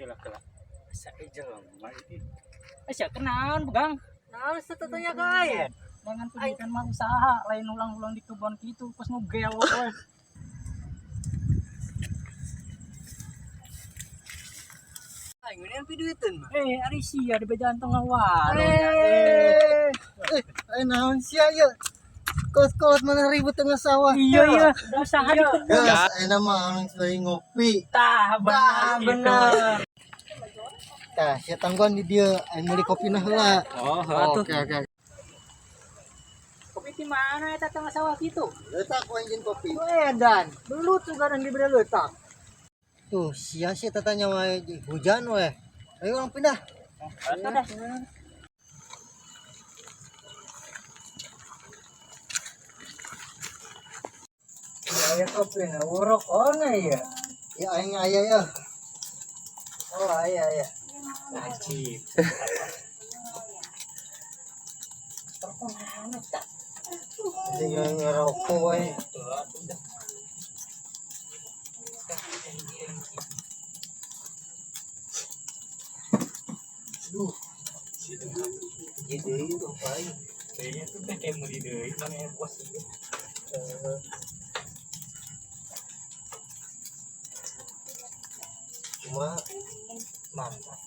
Kela kela. Asa jelema ieu. Asa kenaon begang? Naon satatanya ka ay? Jangan pendidikan mah usaha, lain ulang-ulang di kebun gitu, pas mau gelo we. Aing mendingan piduiteun mah. Eh, ari sia di bejaan tengah warung. Eh. Eh, naon sia ya? Kos-kos mana ribut tengah sawah. Iya iya, usaha di kebun. Gas, enak mah orang sebagai ngopi. Tah, benar. Tah, bener. Tah, sia tangguan di dia, aing meuli kopi nah heula. Oh, atuh. Oke, oke. Kopi di mana eta tengah sawah gitu? Letak ku anjing kopi. Edan, belut sugaran diberi letak. Tuh, sia sia tatanya wae hujan wae. Ayo orang pindah. Atuh dah. Ya kopi na urok ona ya. Ya aing aya ya. Oh aya ya. Najib. Dengan ngerokok wae. Duh. Gitu itu paling. Kayaknya tuh teh kayak meuli deui mana ya bos ieu. Cuma Mantap.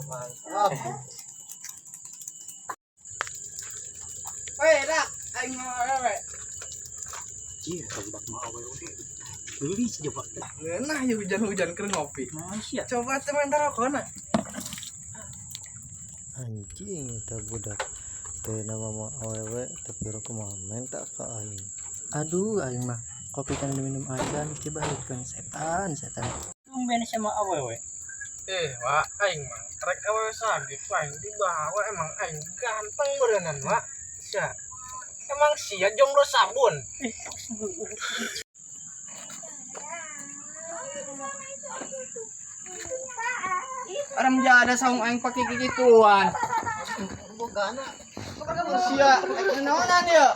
Mantap. Weh, dak, aing mau awewe. Cie, tembak mah awewe. Beli sih coba. Ngeunah ya hujan-hujan keur ngopi. Nah, sia. Coba teh main rokona. Anjing eta budak. Teu nama mah awewe tapi rokok mah menta ka aing. Aduh, aing mah kopi kan diminum aja geus dibalikkeun setan, setan. Tumben sama awewe. Eh, wak, aing mah rek awewe sagit aing dibawa emang aing ganteng beureunan, wak. Sia. Emang sia jomblo sabun. Orang jada saung aing pake gigituan. Bogana. Sia, naonan ya?